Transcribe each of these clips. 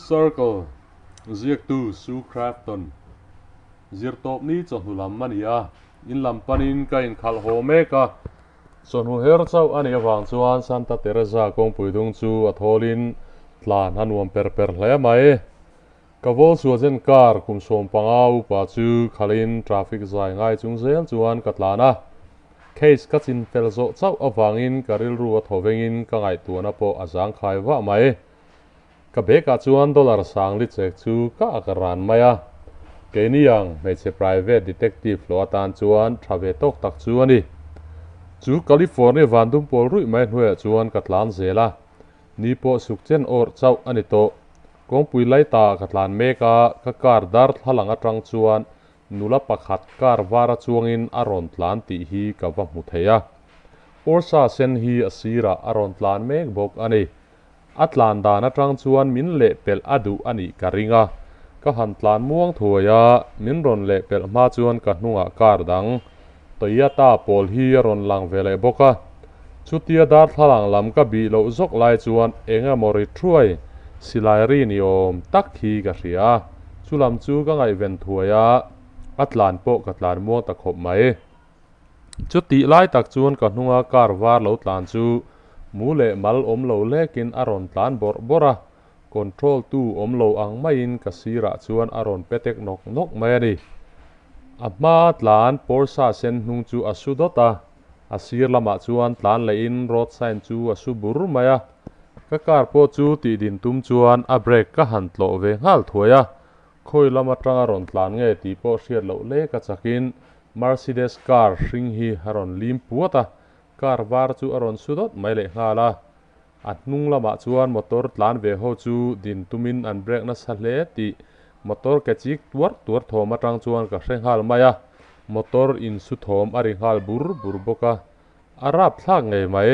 Circle ziaktu Sue Crafton Zirtawpni chawhnu lam a ni a, in lam panin ka inkhalh haw mek a, chawhnu her chauh a nih avang chuan Santa Teresa kawngpui dung chu a thawlin tlan a nuam per per hle mai. Ka Volkswagen car kum 15 upa chu khalhin traffic zai ngai chung zel chuan ka tlan a. Case ka chin fel zawh chauh avangin ka rilru a thaw vengin ka ngaihtuahna pawh a zangkhai vah mai. Ka bag ah chuan dollar sang li chek chu ka ak ran mai a. Keini ang hmeichhe private detective hlawh atan chuan tha ve tawk tak chu a ni. Chu California van dum pawl ruih mai hnuaiah chuan ka tlan zel a. Ni pawh suk chen awrh chauh a ni tawh. Kawngpui laita ka tlan mek a, ka car darthlalang atang chuan nula pakhat car var a chuangin a rawn tlan tih hi ka va hmu thei a. Porsche sen hi a sirah a rawn tlan mek bawk a ni. A tlan dan atang chuan min lehpelh a duh a nih ka ring a. Ka han tlan muang thuai a, min rawn lehpelh hma chuan ka hnungah car dang Toyota pawl hi a rawn lang ve leh bawk a. Chutia darthlalang lam ka bih loh zawk lai chuan eng emaw ri thuai silai ri ni awm tak hi ka hria a, chu lam chu ka ngaihven thuai a, a tlan pawh ka tlan muang ta khawp mai. Chutih lai tak chuan ka hnunga car var lo tlan chu mu leh mal awm lo lekin a rawn tlan bawrh bawrh a, control tu awm lo ang maiin ka sirah chuan a rawn pe tek nawk nawk mai a ni. A hma tlan Porsche sen hnung chu a su dawt a, A sir lamah chuan tlan lehin road sign chu a su bur mai a, ka car pawh chu tih din tum chuan a brake ka han tlawh ve nghal thuai a, khawi lam atanga rawn tlan nge tih pawh hriat loh lek a chakin Mercedes car hring hi a rawn lim puat a, car var chu a rawn su dawt mai leh nghal a, a hnung lamah chuan motor tlan ve ho chu din tumin an brake nasa hle tih Motor ke chik tuar tuar thawm atang chuan ka hre nghal mai a, motor insu thawm a ri nghal bur bur bawk a, a rap thlak ngei mai.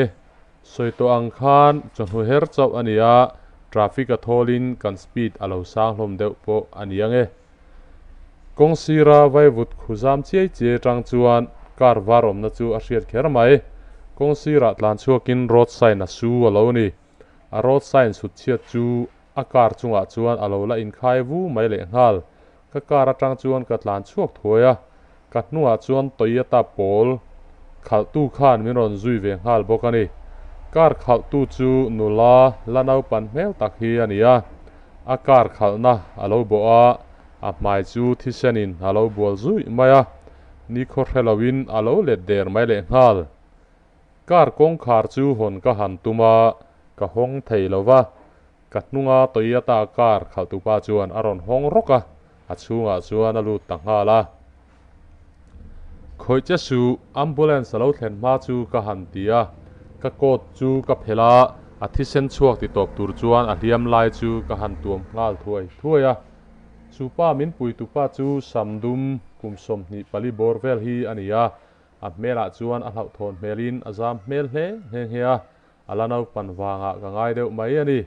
Sawi tawh ang khan chawhnu her chauh a ni a, traffic a thawlin kan speed a lo sang hlawm deuh pawh a ni ang e. Kawng sira vaivut khu zam chiai chiai atang chuan car var awmna chu a hriat kher mai. Kawng sirah tlan chhuakin road sign a su a lo ni. A road sign chhut chhiat chu A car chungah chuan a lo la inkhai vu mai leh nghal. Ka car atang chuan ka tlan chhuak thuai a, ka hnungah chuan Toyota pawl khalhtu khan min rawn zui ve nghal bawk a ni. Car khalhtu chu nula la naupan hmel tak hi a ni a, a car khalhna a lo bawh a, a hmai chu thisenin a lo bual zuih mai a, nikhaw hre loin a lo let der mai leh nghal. Car kawngkhar chu hawn ka han tum a, ka hawng thei lo va, ka hnunga Toyota car khalhtupa chuan a rawn hawng rawk a, a chhungah chuan a lut ta nghal a. Khawih che suh, ambulance a lo thlen hma chu ka han ti a, ka coat chu ka phelh a, a thisen chhuak ti tawp tur chuan a hliam lai chu ka han tuam nghal thuai thuai a. Chu pa min puitupa chu Samdum kum 24 bawr vel hi a ni a, A hmelah chuan a hlauhthawn hmelin a zam hmel hle nghe nghe a, a la naupan vangah ka ngai deuh mai a ni.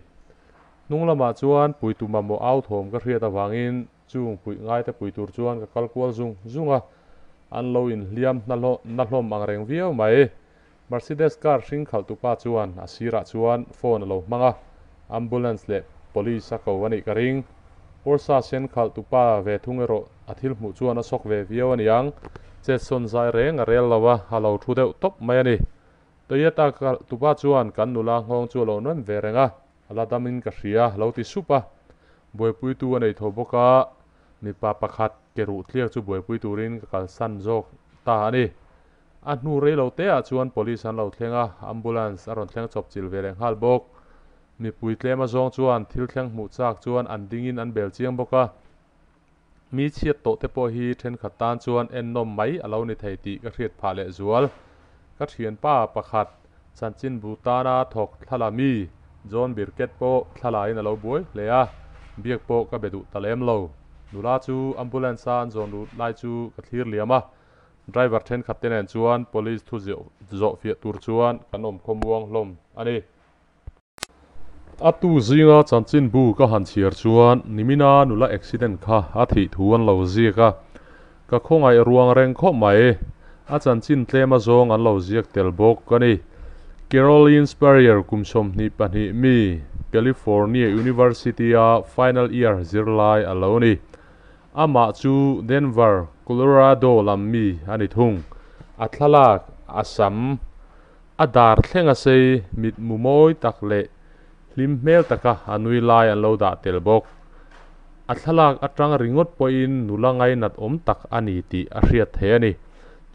Hnung lamah chuan puitu mamawh au thawm ka hriat avangin chung puih ngaite pui tur chuan ka kal kual zung zung a, an lo inhliam na hlawm ang reng viau mai. Mercedes car hring khalhtupa chuan a sirah chuan phone a lo hmang a, ambulance leh police a ko a nih ka ring. Porsche sen khalhtupa ve thung erawh A thil hmuh chuan a sawk ve viau a niang. Chetsawn zai reng a rel lo a, a lo thu deuh tawp mai a ni. Toyota tupa chuan kan nula nghawng chu a lo nawn ve reng a, a la damin ka hria, a lo ti sup a. Buaipuitu a nei tho bawk a, mipa pakhat ke ruh tliak chu buaipui turin ka kalsan zawk ta a ni. A hnu rei lo te ah chuan police an lo thleng a, ambulance a rawn thleng chawp chil ve leh nghal bawk. Mipui tlem azawng chuan thil thleng hmuh chak chuan an dingin an bel chiang bawk a. Mi chhiat tawh te pawh hi thenkhat tan chuan ennawm mai a lo ni thei tih ka hriat phah leh zual. Ka thianpa pakhat, chanchin bu tana thawk thla mi, John Birkett pawh thla laiin a lo buai hle a, biak pawh ka be duh ta lem lo. Nula chu ambulance a an zawn lut lai chu ka thlir liam a, driver thenkhat te nen chuan police thu zawh fiah tur chuan kan awm khawmuang hlawm a ni. A tu zinga chanchinbu ka han chhiar chuan nimina nula accident kha a thih thu an lo ziak a, ka khawngaih ruang reng khawp mai. A chanchin tlem azawng an lo ziak tel bawk a ni. Caroline Spurrier kum 22 mi. California University-a final year zirlai a lo ni. Amah chu Denver, Colorado lam mi a ni thung. A thlalak, a sam, a dar thleng a sei, mitmu mawi tak leh hlim hmel taka a nui lai an lo dah tel bawk. A thlalak atang ringawt pawhin nula ngainat awm tak a ni tih a hriat theih a ni.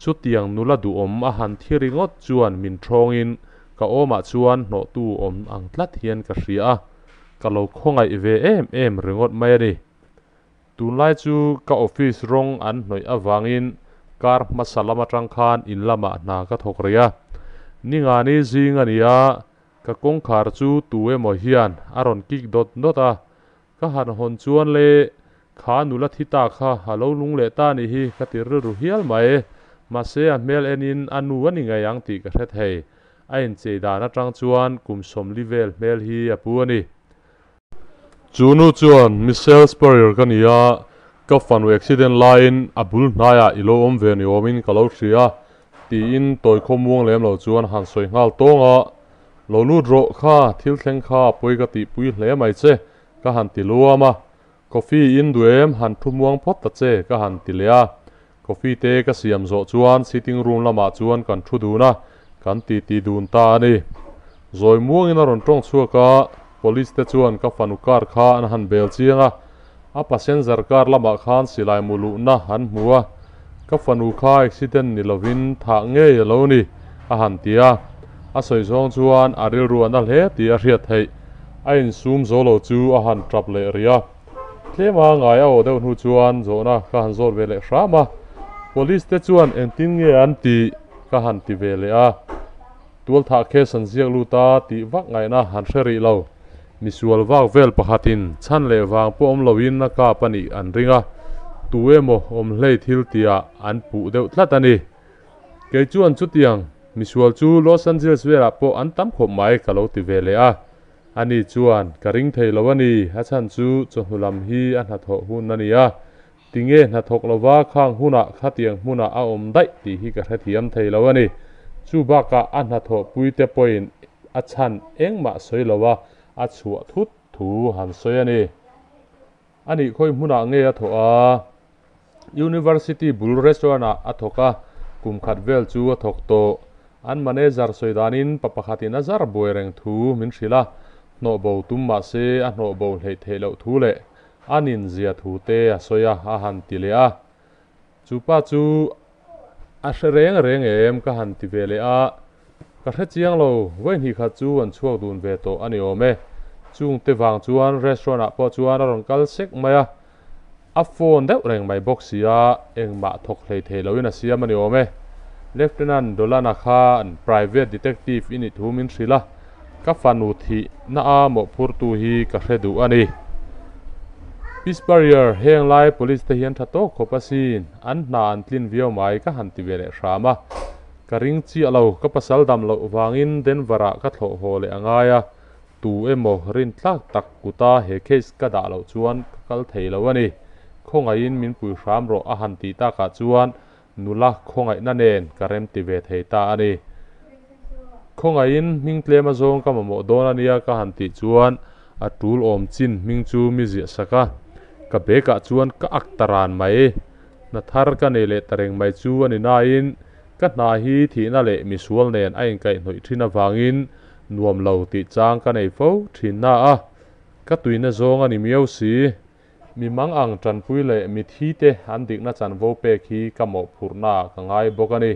Chutiang nula duhawm a han thi ringawt chuan min thawngin ka awmah chuan hnawhtu awm ang tlat hian ka hria a, ka lo khawngaih ve em em ringawt mai a ni. Tunlai chu ka office rawng an hnawih avangin kar hmasa lam atang khan in lamah hna ka thawk rih a. Ningani zing a ni a, ka kawngkhar chu tu emaw hian a rawn kik dawt dawt a, Ka han hawn chuan le, kha nula thi ta kha a lo lung leh ta nih hi ka ti rilru hial mai. Mahse a hmel enin a nu a ni ngei ang tih ka hre thei. A inchei dan atang chuan kum sawmli vel hmel hi a pu a ni. Chu nu chuan, Michelle Spurrier ka ni a, ka fanu accident laiin a bul hnaiah i lo awm ve ni awmin ka lo hria a, tiin tawi khawmuang lem lo chuan a han sawi nghal tawng a. Lo lut rawh kha, thil thleng kha a pawi ka tihpui hle mai che, ka han ti luam a. Coffee in duh em, han thu muang phawt ta che, ka han ti leh a. Coffee te ka siam zawh chuan sitting room lamah chuan kan thu dun a, kan titi dun ta a ni. Zawi muangin a rawn tawng chhuak a, police te chuan ka fanu car kha an han bel chiang a, a passenger car lamah khan silai mu luhna an hmu a, ka fanu kha accident ni lovin thah ngei a lo ni, a han ti a. A sawi zawng chuan a rilru a na hle tih a hriat theih. A insum zo lo chu a han tap leh rih a. Tlema ngai a aw deuh hnu chuan zawhna ka han zawt ve leh hram a. Police te chuan engtin nge an tih ka han ti ve leh a. Tualthah case an ziak lut a tih vak ngaihna han hre rih lo. Misual vak vel pakhatin chhan leh vang pawh awm loin a kap a nih an ring a, tu emaw awm hlei thil tihah an puh deuh tlat a ni. Kei chuan chutiang misual chu Los Angeles velah pawh an tam khawp mai ka lo ti ve leh a. Ani chuan ka ring thei lo a ni, a chhan chu chawhnu lam hi a hnathawh hun a ni a, Tinge hnathawk lova khang hunah khatiang hmunah a awm daih tih hi ka hrethiam thei lo a ni. Chu bakah a hnathawhpui te pawhin a chhan engmah sawi lova a chhuah thut thu han sawi a ni. A nih khawi hmunah nge a thawh a? University bul restaurant ah a thawk a, kum khat vel chu a thawk tawh. An manager sawi danin pa pakhatin a zar buai reng thu min hrilh a, hnawh bo tum mahse a hnawh bo hleih theih loh thu leh A ninzia thu te a sawi a, a han ti leh a. Chu pa chu a hre reng reng em ka han ti ve leh a. Ka hre chiang lo, vawihnih khat chu an chhuak dun ve tawh a ni awm e. Chung te vang chuan restaurant ah pawh chuan a rawn kal sek mai a. A phone deuh reng mai bawk si a, engmah thawk hlei thei loin a siam a ni awm e. Lieutenant Dolana khan private detective i nih thu min hrilh a. Ka fanu thih na a mawhphurtu hi ka hre duh a ni. Pisparrier, heng lai police te hian tha tawk khawp asin, an hna an tlin viau mai ka han ti ve leh hram a. Ka ring chiah lo, ka pasal dam loh vangin Denver ah ka thlawh haw leh a ngai a, tu emaw rin tlak tak kuta he case ka dah loh chuan ka kal thei lo a ni. Khawngaihin min pui hram rawh a han tih takah chuan Nula khawngaihna nen ka rem ti ve thei ta a ni. Khawngaihin hming tlem a zawng ka mamawh dawn a nia ka han tih chuan a tul awm chin hming chu mi ziah sak a. Ka bag ah chuan ka ak ta ran mai. Hna thar ka nei leh ta reng mai chu a ni nain ka hna hi thihna leh misual nen a inkaihhnawih thin avangin nuam lo tih chang ka nei fo thin na a. Ka tuina zawng a ni miau si. Mi mang ang tanpui leh mi thi te an dikna chanvo pek hi ka mawhphurhna ah ka ngai bawk a ni.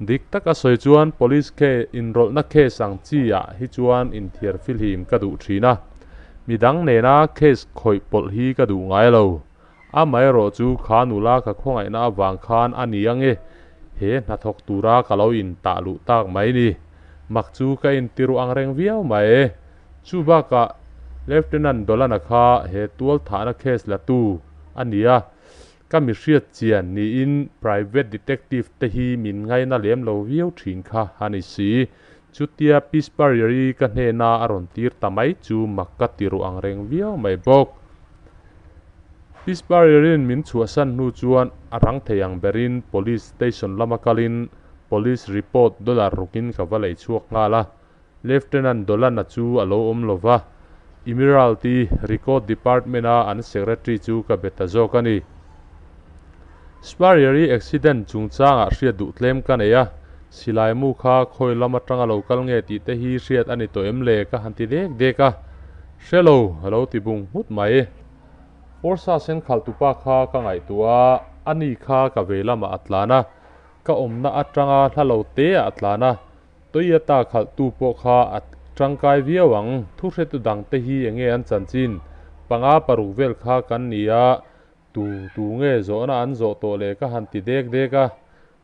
Dik taka sawi chuan police case inrawlhna case ang chi ah hi chuan inthiar filhim ka duh thin a, mi dang nena case khawih pawlh hi ka duh ngai lo. Amaherawh chu kha nula ka khawngaihna avang khan a ni ange he hnathawk tura ka lo intah luh tak mai ni. Mak chu ka intiru ang reng viau mai. Chu bakah Lieutenant Dolana kha he tual thahna case la tu a ni a, ka mi hriat chian niin private detective te hi min ngaina lem lo viau thin kha a ni si. Chutia Pisparrier-i ka hnena a rawn tir ta mai chu mak ka ti ruh ang reng viau mai bawk. Pisparrier-in min chhuahsan hnu chuan a rang thei ang berin police station lama kalin police report dollar rukin ka va lei chhuak nghal a. Lieutenant Dolan-a chu a lo awm lo va, Emiralty Record Department-a an Secretary chu ka be ta zawk a ni. Spurrier-i accident chungchangah hriat duh tlem ka nei a, silai mu kha khawi lam atanga lo kal nge tih te hi hriat a ni tawh em le ka han ti dek dek a, hre lo a lo ti bung nghut mai. Forsa sen khalhtupa kha ka ngaihtuah a, ani kha ka vei lamah a tlan a, ka awmna atanga hla lo teah a tlan a, Toyota khalhtu pawh kha a tangkai viau ang, thuhretu dangte hi enge an chanchin? Panga paruk vel kha kan ni a, tu tu nge zawhna an zawh tawh le ka han ti dek dek a.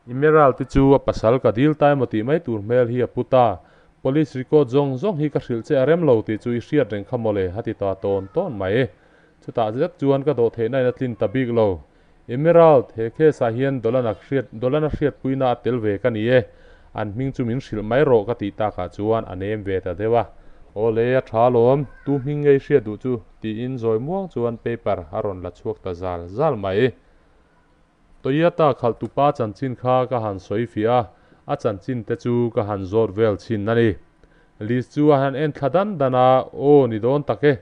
Emerald te chu a pasal ka dil ta emaw tih mai tur hmel hi a pu ta. Police record zawng zawng hi ka hrilh che a rem lo tih chu i hriat reng kha mawle a ti ta tawn tawn mai. Chutah zet chuan ka dawh theihna in a tlin ta bik lo. Emerald, he case ah hian Dolana hriat Dolana hriatpuina a tel ve ka ni e. An hming chu min hrilh mai rawh ka tih takah chuan a nem ve ta deuh a. Aw le, a tha alawm, tu hming ngei hriat duh chu? tiin zawi muang chuan paper a rawn la chhuak ta zal zal mai. Toyota khalhtupa chanchin kha ka han sawi fiah a, a chanchin te chu ka han zawt vel chhin a ni. List chu a han en thla dan dan a, Aw ni dawn tak e,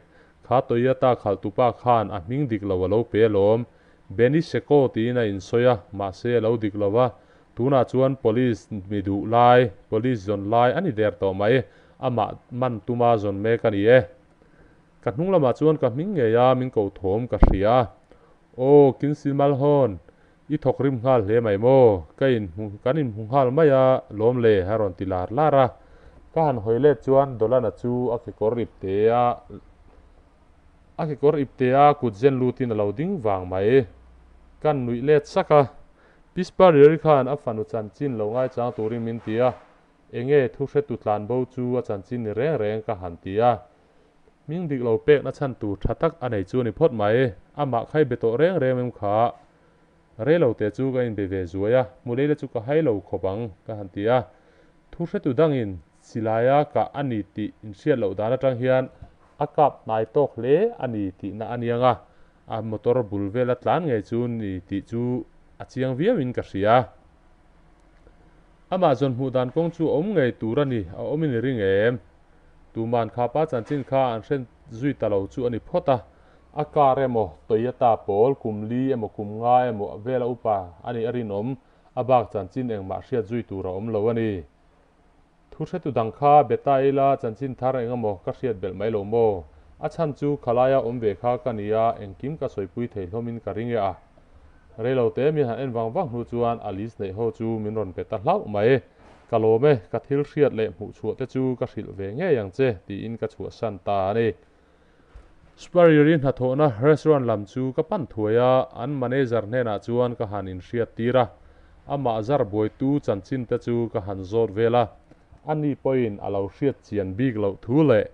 kha Toyota khalhtupa khan a hming dik lo a lo pe alawm. Benny Seko tiin a insawi a, mahse a lo dik lo a, tunah chuan police mi duh lai, police zawn lai a ni der tawh mai, amah man tuma zawn mek a ni e. Ka hnung lamah chuan ka hming ngei a, min ko thawm ka hria. Aw, Kinsey Malhon, i thawk rim nghal hle mai maw? Ka inhmu, kan inhmu nghal mai a, lawm le, a rawn ti lar lar a. Ka han hawi let chuan Dolana chu a kekawr ipte a, a kekawr ipte a kut zen lutin a lo ding vang mai. Kan nuih let sak a, Pi Spurrier-i khan a fanu chanchin lo ngaichang turin min ti a, enge thu hretu tlanbo chu a chanchin ni reng reng ka han ti a. Hming dik lo pekna chhan tur tha tak a nei chu a ni phawt mai. Amah khai be tawh reng reng em kha. Rei lo te chu ka inbe ve zuai a, hmu leile chu ka hai lo khawp ang ka han ti a. Thu hretu dangin silaia kah a ni tih inhriat loh dan atang hian a kap hnai tawk hle a ni tihna a niang a, a motor bul vela tlan ngei chu ni tih chu a chiang viauin ka hria. Amah zawn hmuh dan kawng chu a awm ngei tur a ni, a awmin i ring em? Tuman kha pa chanchin kha an hre zui ta lo chu a ni phawt a, a car emaw Toyota pawl kum li emaw kum nga emaw vela upa a nih a rinawm, a bak chanchin engmah hriat zui tur a awm lo a ni. Thu hretu dang kha be ta ila chanchin thar eng emaw ka hriat belh mai lo maw? A chhan chu khalaia awm ve kha ka nia, engkim ka sawipui thei hlawmin ka ring e a. Reilote min han en vang vang hnu chuan a list neih ho chu min rawn pe ta hlauh mai. Ka lawm e, ka thil hriat leh hmuh chhuah te chu ka hrilh ve ngei ang che, tiin ka chhuahsan ta a ni. Spurrier-i hnathawhna restaurant lam chu ka pan thuai a, an manager hnenah chuan ka han inhriat tir a, amah zar buaitu chanchin te chu ka han zawt vel a, ani pawhin a lo hriat chian bik loh thu leh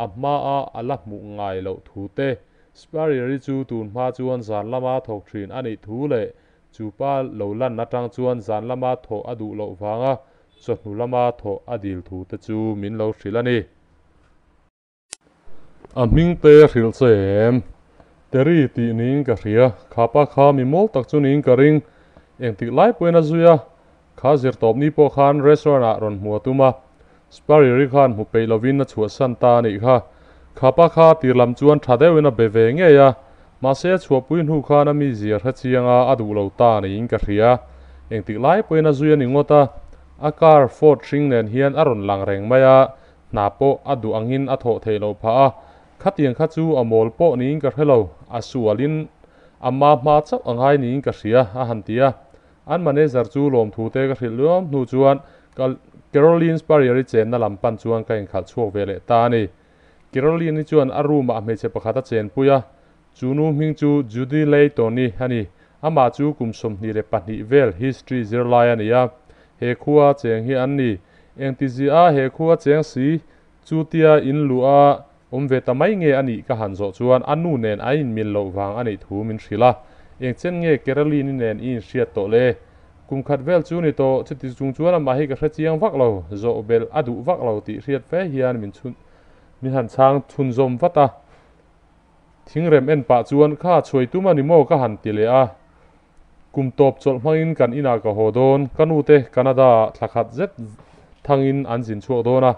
a hmaa a la hmuh ngai loh thu te, Spurrier-i chu tun hma chuan zan lama thawk thin a nih thu leh Chu pa lo lan atang chuan zan lama thawh a duh loh vanga chawhnu lama thawh a dil thu te chu min lo hrilh a ni. A hming te hrilh che em? Terry tih niin ka hria. Kha pa kha mi mawl tak chu niin ka ring. Engtik lai pawhin a zui a. Kha zirtawp ni pawh khan restaurant ah rawn hmu a tum a. Spurrier-i khan hmu peih lovin a chhuahsan ta a nih kha. Kha pa kha tir lam chuan tha deuhin a be ve ngei a, mahse a chhuahpui hnu khan a mizia hre chianga a duh lo ta niin ka hria. Engtik lai pawhin a zui a ni ngawt a, a car Ford hring nen hian a rawn lang reng mai a, hna pawh a duh angin a thawh theih loh phah a. Khatiang kha chu a mawl pawh niin ka hre lo, a sualin a ma hma chauh a ngai niin ka hria, a han ti a. An manager chu lawmthu te ka hrilh luam hnu chuan ka Caroline Spurrier-i chenna lam pan chuan ka inkhalh chhuak ve leh ta a ni. Caroline-i chuan a room-ah hmeichhe pakhat a chenpui a, chu nu hming chu Judy Layton-i a ni. Amah chu kum 22 vel history zirlai a ni a, he khua cheng hi an ni. Engtizia he khua cheng si chu tia in luh a awm ve ta mai nge a nih ka han zawh chuan a nu nen a inmil loh vang a nih thu min hrilh a, engchen nge Caroline-i nen i inhriat tawh le? Kum khat vel chu ni tawh, chuti chung chuan amah hi ka hre chiang vak lo, zawh belh a duh vak lo tih hriat fe hian min chhun min han chhang chhunzawm vat a. Thingrem en pah chuan kha chhuai tum a ni maw ka han ti leh a. Kum tawp chawlh hmangin kan inah ka haw dawn, ka nute Canada-ah thla khat zet thangin an zin chhuak dawn a,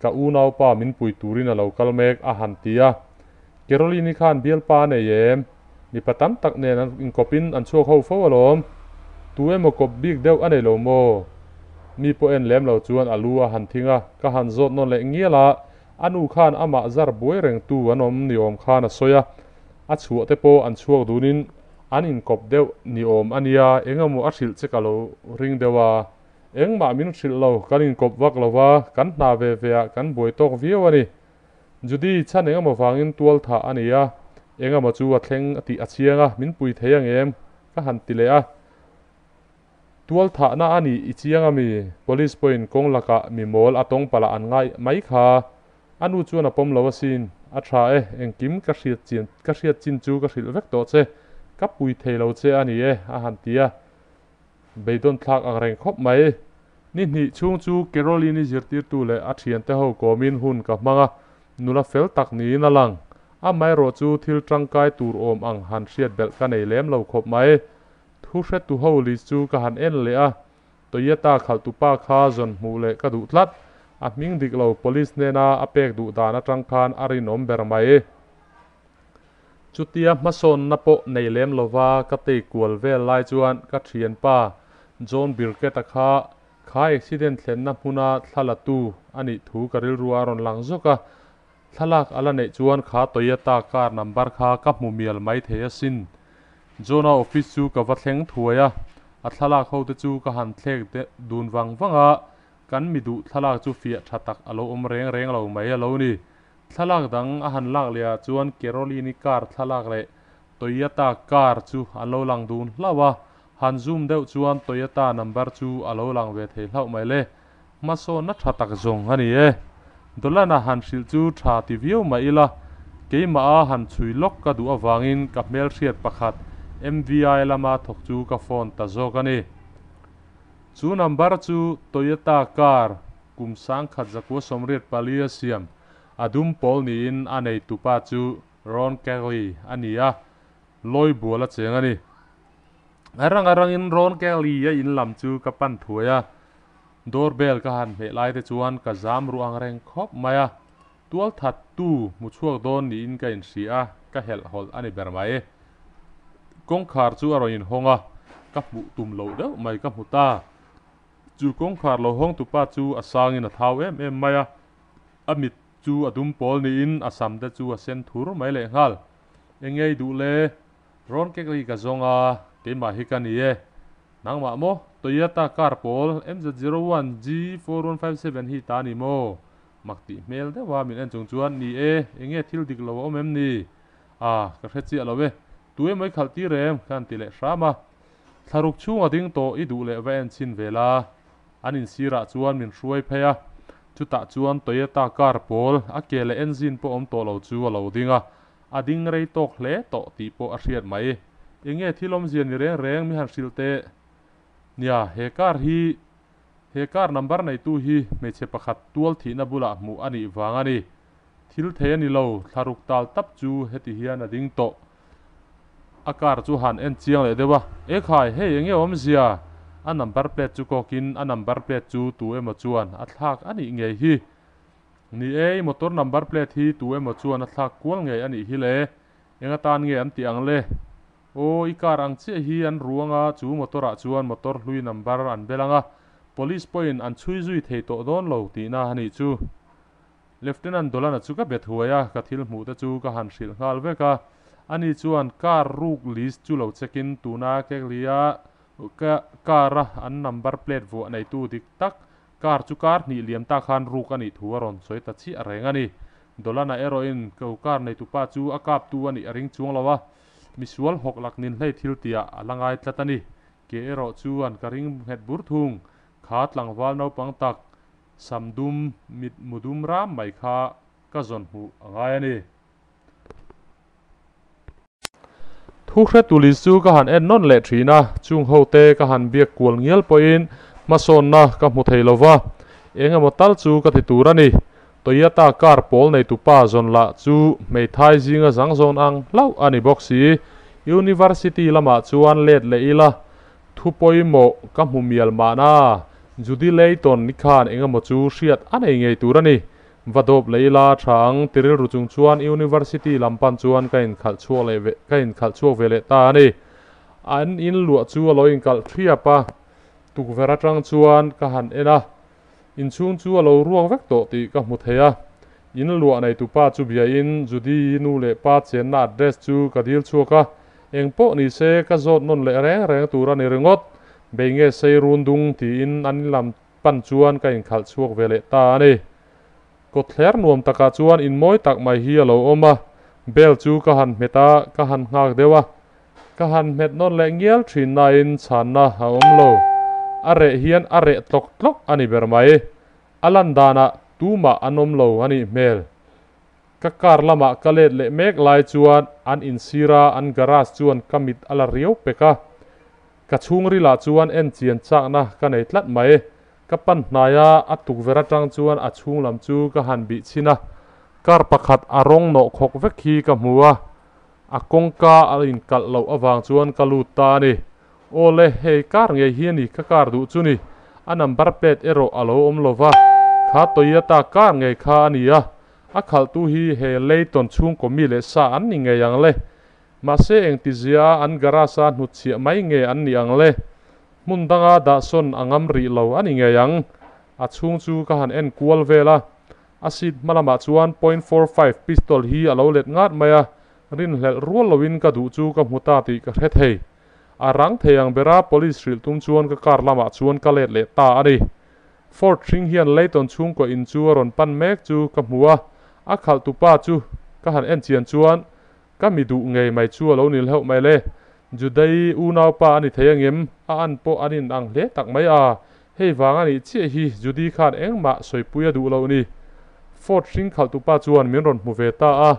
Ka unaupa min pui turin a lo kal mek, a han ti a. Caroline-i khan bialpa a nei em? Mipa tam tak nen an inkawpin an chhuak ho fo alawm. Tu emaw kawp bik deuh a nei lo maw? Mi pawh en lem lo chuan a lu a han thing a, ka han zawt nawn leh ngial a, a nu khan amah zar buai rengtu an awm ni awm khan a sawi a, a chhuah te pawh an chhuak dunin an inkawp deuh ni awm a nia, engemaw a hrilh che ka lo ring deuh a. Engmah min hrilh lo, kan inkawp vak lo va, kan hna ve ve ah kan buai tawk viau a ni. Judy, chhan engemaw vangin tual thah a ni a, engemaw chu a thleng tih a chiang a, min pui thei ang em? Ka han ti leh a. Tual thahna a nih i chiang a mi? Police pawhin kawng lakah mi mawl a tawng palh ah an ngai mai kha. A nu chuan a pawm lo asin. A tha e, engkim ka hriat chin ka hriat chin chu ka hrilh vek tawh che. Ka pui thei lo che a ni e, a han ti a. Beidawn thlak ang reng khawp mai. Ni hnih chhung chu Caroline-i zirtirtu leh a thiante ho kawmin hun ka hmang a, nula fel tak niin a lang. Amaherawh chu thil tangkai tur awm ang han hriat belh ka nei lem lo khawp mai. Thu hretu ho list chu ka han en leh a, Toyota khalhtupa kha zawn hmuh leh ka duh tlat. A hming dik lo police hnena a pek duh dan atang khan a rinawm ber mai. Chutia hmasawnna pawh nei lem lova ka tei kual vel lai chuan ka thianpa John Birkett-a kha kha accident thlenna hmuna thla la tu a nih thu ka rilru a rawn lang zawk a. Thlalak a la neih chuan kha Toyota car number kha ka hmu mial mai thei asin. John-a office chu ka va thleng thuai a, a thlalak ho te chu ka han thlek dun vang vang a, kan mi duh thlalak chu fiah tha tak a lo awm reng reng lo mai a lo ni. Thlalak dang a han lak leh ah chuan Caroline-i car thlalak leh Toyota car chu an lo lang dun hlauh a, han zoom deuh chuan Toyota number chu a lo lang ve thei hlauh mai le. Hmasawnna tha tak zawng a ni e. Dolan-a han hrilh chu tha ti viau mah ila, keimah a han chhui lawk ka duh avangin ka hmelhriat pakhat MVI lama thawk chu ka phone ta zawk a ni. Chu number chu Toyota car Kum 1984 a siam a dum pawl niin a neitupa chu Ron Kelly a ni a, lawi bual a cheng a ni. A rang a rangin Ron Kelly a in lam chu ka pan thuai a, door bell ka han hmeh lai te chuan ka zam ruh ang reng khawp mai a, tual that tu hmu chhuak dawn niin ka inhria a, ka helh hawlh a ni ber mai. Kawngkhar chu a rawn inhawng a, ka hmuh tum loh deuh mai ka hmu ta. Chu kawngkhar lo hawngtupa chu a sangin a thau em em mai a, a mit chu a dum pawl niin a sam te chu a sen thur mai leh nghal. Engei duh le, rawn kek ri ka zawng a, keimah hi ka ni e. Nangmah maw? Toyota car pawl MZ01 G4157 hi ta ni maw? Mak tih hmel deuh a min en chung chuan, Ni e, enge thil dik lo a awm em ni? Ah, ka hre chiah lo e. Tu emaw i khalh tir em? Ka han ti leh hram a. Thlaruk chhunga ding tawh i duh leh va en chhin ve la. An insirah chuan min hruai phei a, chutah chuan Toyota car pawl a ke leh engine pawh awm tawh lo chu a lo ding a, a ding rei tawk hle tawh tih pawh a hriat mai. Enge thil awmzia ni reng reng mi han hrilh teh? Nia, he car hi he car number neitu hi hmeichhe pakhat tual thihna bulah hmuh a nih vang a ni. Thil thei a ni lo, thlaruk tal tap chu heti hian a ding tawh. A car chu han en chiang leh deuh a, Ekhai, hei enge awmzia? A number plate chu kawkin a number plate chu tu emaw chuan a thlak a nih ngei hi. Ni e, i motor number plate hi tu emaw chuan a thlak kual ngei a nih hi le. Eng atan nge an tih ang le? Aw, i car ang chiah hi an ruang a, chu motor ah chuan motor hlui number an bel ang a, police pawhin an chhui zui thei tawh dawn lo tihna a nih chu. Lieutenant Dolan-a chu ka bet huai a, ka thil hmuh te chu ka han hrilh nghal vek a. Ani chuan car ruk list chu lo check in tuna Keglia car a an number plate vuah neitu dik tak car chu car hnih liam ta khan ruk a nih thu a rawn sawi ta chiah reng a ni. Dolan-a erawhin ko car neitupa chu a kaptu a nih a ring chuang lo a, misual hawk lak nin hlei thil tiah a la ngai tlat a ni. Ke erawh chuan ka ring nghet bur thung, kha tlangval naupang tak Sam dum, mit mu dum ram mai kha ka zawn hmuh a ngai a ni. Thu hretu li chu ka han en nawn leh thin a, chung ho te ka han biak kual ngial pawhin hmasawnna ka hmu thei lo va, eng emaw tal chu ka ti tur a ni. Toyota car pawl neitu pa zawn lah chu hmeithai zinga zang zawn ang hlauh a ni bawk si. University lamah chuan let leh ila Thu pawimawh ka hmu mial mahna, Judy Layton ni khan engemaw chu hriat a nei ngei tur a ni. Va dawp leh ila tha ang ti rilru chung chuan University lam pan chuan ka inkhalh chhuak leh ve ka inkhalh chhuak ve leh ta a ni. An in luah chu a lo inkalh thiap a, tukverh atang chuan ka han en a, inchhung chu a lo ruak vek tawh tih ka hmu thei a. In luah neitu pa chu biain Judy nu leh pa chenna address chu ka dil chhuak a, eng pawh ni se ka zawt nawn leh reng reng tur a ni ringawt. Bei nge sei run dung tiin an in lam pan chuan ka inkhalh chhuak ve leh ta a ni. Kawtthler nuam takah chuan in mawi tak mai hi a lo awm a, bell chu ka han hmet a, ka han nghak deuh a. Ka han hmet nawn leh ngial thin nain chhanna a awm lo. A reh hian a reh tlawk tlawk a ni ber mai. A lan danah tumah an awm lo a nih hmel. Ka car lamah ka let leh mek lai chuan an insir a, an garage chuan ka mit a la riau pek a. Ka chhungrilah chuan en chian chakna ka nei tlat mai. Ka pan hnai a, a tukverh atang chuan a chhung lam chu ka han bih chhin a. Car pakhat a rawng nawh khawk vek hi ka hmu a, a kawngka a inkalh loh avang chuan ka lut ta a ni. Aw le, hei car ngei hi a ni ka car duh chu ni. A number plate erawh a lo awm lo va, kha Toyota car ngei kha a ni a. A khalhtu hi he Leighton chhungkaw mi leh sa an ni ngei ang le. Mahse engtizia a an garage a hnutchhiah mai nge an nih ang le? Hmun danga dahsawn a ngam rih lo a ni ngei ang. A chhung chu ka han en kual vel a, a seat hma lamah chuan point 45 pistol hi a lo let ngat mai a, rinhlelh rual loin ka duh chu ka hmu ta tih ka hre thei. A rang thei ang bera police hrilh tum chuan ka car lamah chuan ka let leh ta a ni. Ford hring hian Leighton chhungkaw in chu a rawn pan mek chu ka hmu a, a khalhtupa chu ka han en chian chuan Ka mi duh ngei mai chu a lo ni hleuh mai le. Judai unaupa a ni thei angem? A an pawh an in ang hle tak mai a. Hei vang a nih chiah hi Judy khan engmah sawipui a duh loh ni. Ford hring khalhtupa chuan min rawn hmu ve ta a.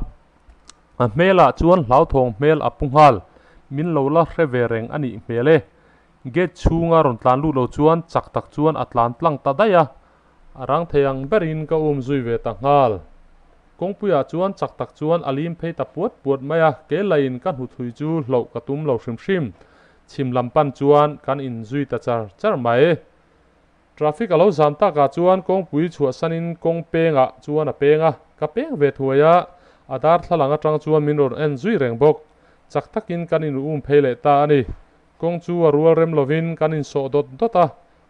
A hmelah chuan hlauthawng hmel a pu nghal. Min lo la hre ve reng a nih hmel e. Gate chhunga rawn tlan lut lo chuan chak tak chuan a tlan tlang ta daih a. A rang thei ang berin ka um zui ve ta nghal. Kawngpuiah chuan chak tak chuan a lim phei ta puat puat mai a, ke laiin ka hnuthui chu hloh ka tum lo hrim hrim. Chhim lam pan chuan kan inzui ta char char mai. Traffic a lo zam takah chuan kawngpui chhuahsanin kawng pengah chuan a peng a, ka peng ve thuai a, a darthlalang atang chuan min rawn en zui reng bawk. Chak takin kan in um phei leh ta a ni. Kawng chu a rual rem lovin kan insawh dawt dawt a,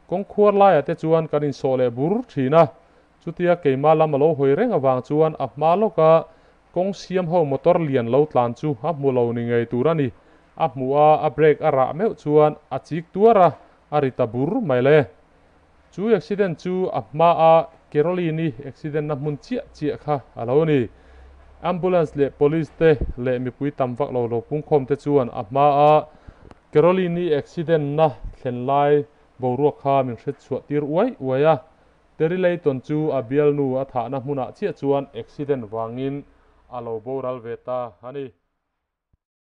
kawng khuar laiah te chuan kan insawh leh bur thin a. Chutia keimah lam a lo hawi reng avang chuan a hma lawka kawng siam ho motor lian lo tlan chu a hmu lo ni ngei tur a ni. A hmuh a, a brake a rah meuh chuan a chik tuar a, a ri ta bur mai le. Chu accident chu a hma a Caroline-i accident na hmun chiah chiah kha a lo ni. Ambulance leh police te leh mipui tam vak lo lo pungkhawm te chuan a hma a Caroline-i accident na thlen lai boruak kha min hretchhuah tir uai uai a. Terry Layton chu a bialnu a thahna hmunah chiah chuan accident vangin a lo boral ve ta a ni.